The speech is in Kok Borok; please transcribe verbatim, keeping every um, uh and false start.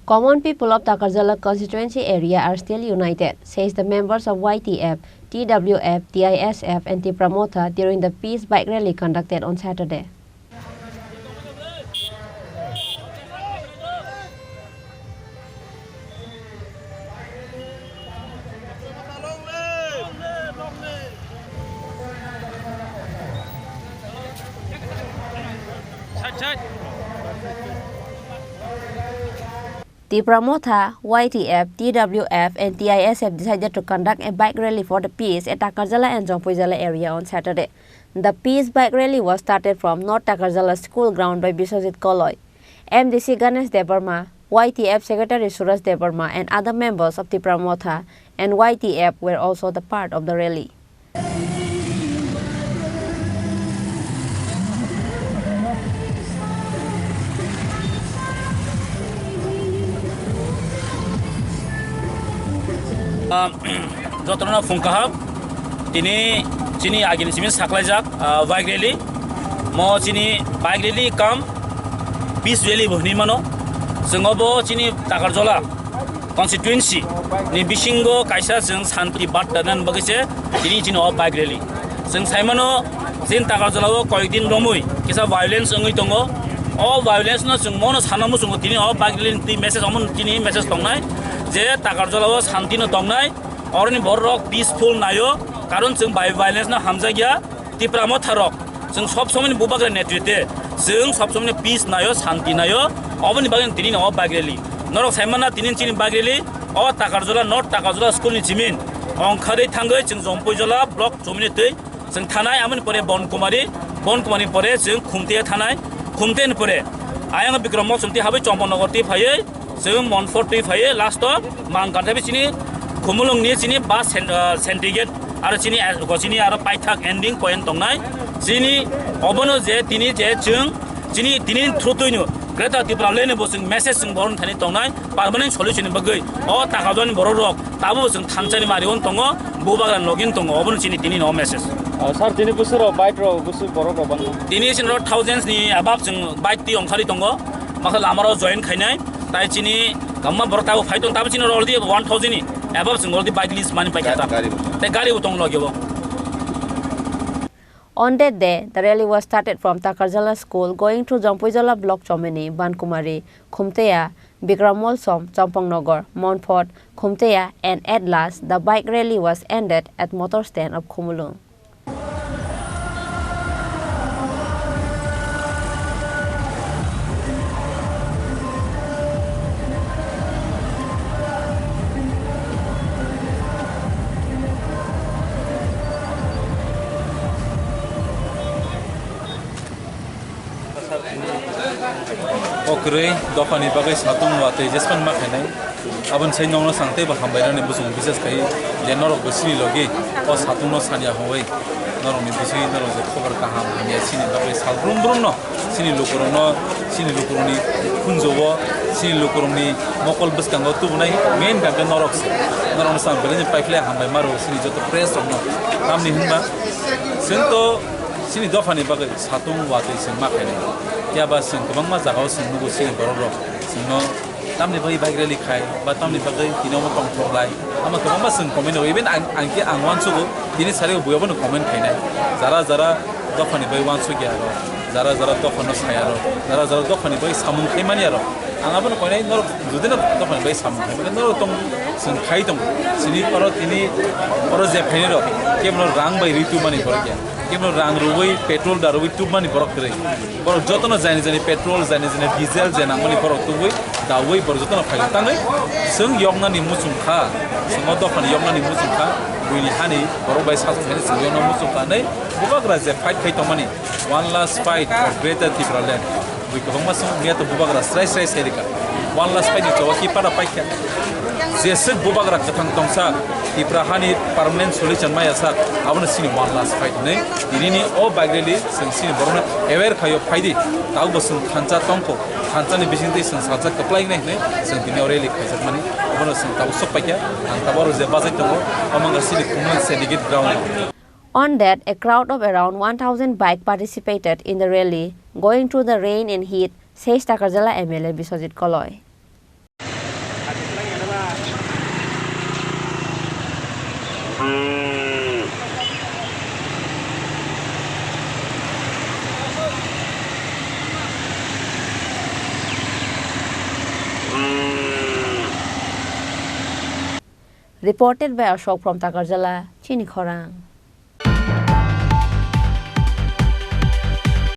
Common people of Takarjala constituency area are still united, says the members of Y T F, T W F, T I S F and Tipra Motha during the peace bike rally conducted on Saturday. Tipra Motha, Y T F, T W F and T I S F decided to conduct a bike rally for the peace at Takarjala and Jompuijala area on Saturday. The peace bike rally was started from North Takarjala school ground by Biswajit Koloi. M D C Ganesh Debbarma, Y T F secretary Suraj Debbarma and other members of Tipra Motha and Y T F were also the part of the rally. Ah, jotono phung kaham. Tini chini agini simi saklaijak, ah, bike rally. Mo chini bike rally kam peace rally bo hinwi mano. Chwng obo chini Takarjala constituency ni bisingo kaisa chwng santi barta nan bagwi se tini chini o bike rally. Chwng sai mano, chini Takarjala o koyek din romwi kisa violence wngwi tongo. O violence no chwng mono sana muchungo tini o bike rally ni twi message omo tini message tongnai je Takarjala o santi no tongnai, oroni borok peaceful naio, karon chwng bai violence no hamjakya. Tipra Motha rok, chwng sob somoi ni bubagra netrite, chwng sob somoi ni peace naio, santi naio, oboni bagwi tini no o bike rally. Norok sai mana tini chini bike rally, o Takarjala, North Takarjala school ni chimin, ongkharwi thangwi chwng Jompuijala block chomini twi, chwng thanai, amoni pore Bonkumari, Bonkumari pore chwng Khumte thanai, Khumte ni pore ayang Bikram Mol somti habai Chompon Nogor twi phaiwi, chwng Monfort twi phaiwi last o Mangkar thabi chini Khumulwng ni chini bus sen-, ah, syndicate aro chini, ah, chini aro paithak ending point tongnai. Chini obono je tini je chwng chini tini through twi no Greater Tipraland ni bo chwng message chwng boron thani tongnai permanent solution ni bagwi. O Takarjala ni borok rok tabuk chwng thansa ni mari on tongo, bubagra login tongo, obono chini tini no message. Ah, sir, tini busuro bike rok busu borok rok bangma? Tini chini rok thousands ni above chwng bike twi ongkhari tongo. Masa lama rok join khainai, tai chini gamma borok tabo phai tong, tabo chini already one thousand ni above chwng already bike list mani paikha ta. Gari bo. Tai gari bo tong logyo bo. On that day, the rally was started from Takarjala school, going through Jompuijala block Chomini, Bankumari, Khumteya, Bikram Molsom, Chompong Nogor, Monfort, Khumteya, and at last, the bike rally was ended at motor stand of Khumulwng. O kwrwi dophani bagwi satung watwi jespan ma khainai. Aboni sai nokno chwng teibo hambai rani bwswng bises khai je norok bo chini logi o satung no sanya hwnwi norok ni bisingtwi norok je khobor kaham hamya chini bagwi sal brum brum no chini lukurok no chini lukurok ni khunju o chini lukurok ni mokol bwskango tubunai main kha khe norok se norok no chwng belai no paiphlai hambai maro chini joto press rok no tamni hwnba chwng to chini dophani bagwi satung watwi chwng ma khainai phiya ba chwng kwbangma jaga o chwng nugo chini borok rok chwng no. Tamni bagwi bike rally khai, ba tamni bagwi tini omo tongthok lai. Omo kwbangma chwng comment rw, even ang, ang khe ang uansugo, tini sari o bui abono comment khainai. Jara jara dophani bagwi uansukya rw, jara jara dophano saya rw, jara jara dophani bagwi samung khaimani rw. Ang abono koinai norok jodi no dophani bagwi samung khaimani norok tong chwng khai tong. Chini oro tini oro je phainai rok kebono rang bai ri tubmani borok ya. Kebono rang rwui, petrol da rwui tubmani borok kwrwi. Borok jotono jani jani petrol, jani jani diesel je nangmani borok tubui, daui borok jotono phai tangwi. Chwng yoknani muchung kha, chwng o dophani yoknani muchung kha, buini hani borok bai satung thani chwng yokna muchung kha hinwi bubagra je fight khai tongmani, one last fight for Greater Tipraland. Bui kwbangma song miya to bubagra srai srai sai rika. One last fight ni choba ki pada paikha. Jeswk bubagra kwthang tongsa, Tipra hani permanent solution maya sak, abono sini one last fight hinwi. Tinini o bike rally chwng sini borokno aware khaio phaidi. Tabukbo chwng thansa tongkho, thansani bisingtwi chwng salsa kwplai wngnai hinwi chwng tini o rally khaijakmani. Abono chwng tabuk sok paikha, ang tabuk oro je bachai tongo, omo wngkha sini Khumulwng Syndicate Ground. On that, a crowd of around one thousand bike participated in the rally, going through the rain and heat, says Takarjala M L A Biswajit Koloi. Reported by Ashok from Takarjala, Chini Khorang.